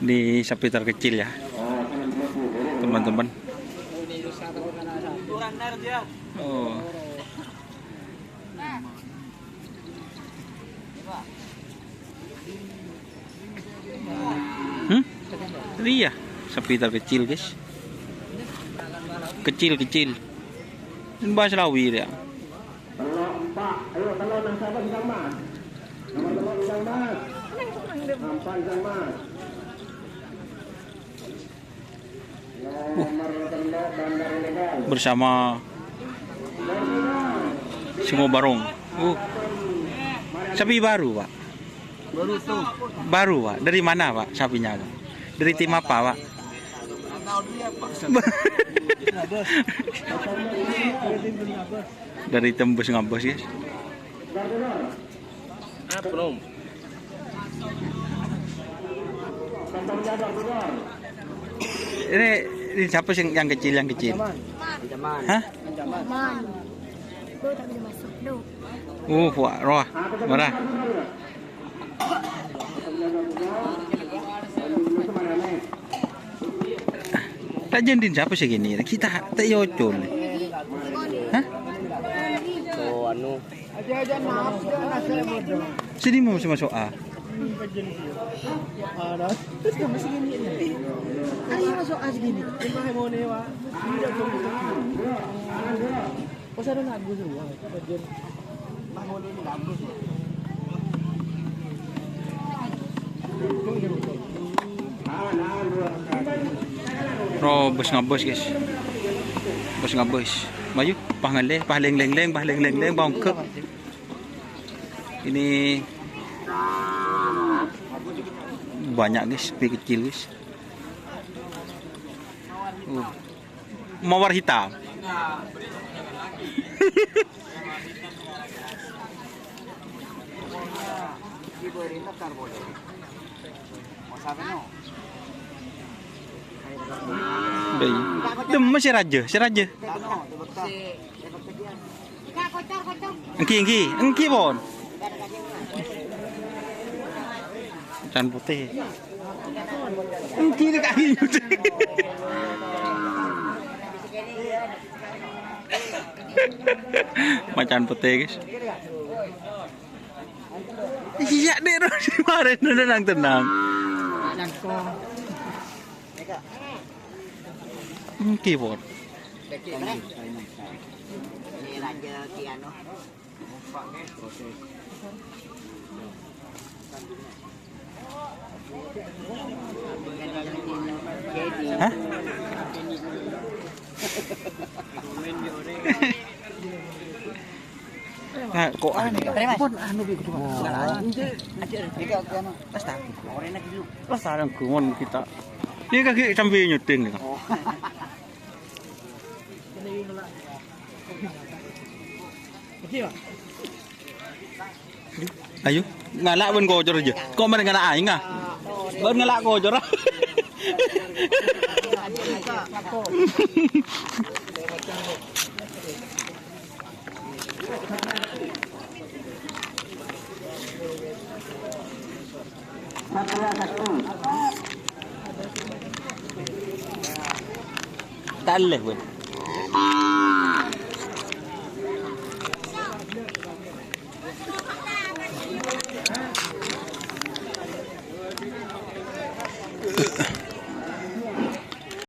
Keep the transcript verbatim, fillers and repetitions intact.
Ini sapi terkecil ya, teman-teman. Oh. Hmm? Iya, sapi terkecil, guys. Kecil-kecil. Ini bahas lawi ya. Tello' empa'. Ayo, tello' nang sapa, Bintang Mas? Nomor tello' Bintang Mas. Empa' Bintang Mas. Nomor tello' Bandar Ilegal. Bersama Sungo Barong. Uh. Sapi baru, Pak. Baru tuh. Baru, Pak. Dari mana, Pak, sapinya, Pak? Dari tim apa, Pak? Dari tim Bes Ngabes, guys. Ah, belum. Ini, ini siapa sih yang kecil, yang kecil? Ancaman. Hah? Ancaman. Duh, tak bisa masuk, duh. Uh, wah, roh, marah. Tak jandin siapa sih gini? Kita tak yocol. Hah? Oh, anu. Sini mau masuk A. Ayo masuk A segini. Bro, Bes Ngabes, guys. Bes Ngabes. Mayu, pah ngalè, pah leng-leng-leng, pah leng-leng-leng, bangkek. Ini banyak, guys, sapi kecil, guys. Uh. Mawar hitam. Dai. Dem, si raja, si raja. Ènggi, ènggi, ènggi, pon. Macan putih. Ènggi, dâ' ka'dinto. Macan putih, guys. Iyâ, dek, terros marèn tenang-tenang. Ènggi, pon. Hah? Nah, kok aneh? Pon anu, Bi, kudu. Wah. Pas tak. Pas tak, gumon kita. Ini kaki sambil nyuting gitu. Oh. Ayo, ngala' bân kocor jâ. Kok marè ngala' aèng, ah? Bân ngala' kocor. Talè, weh.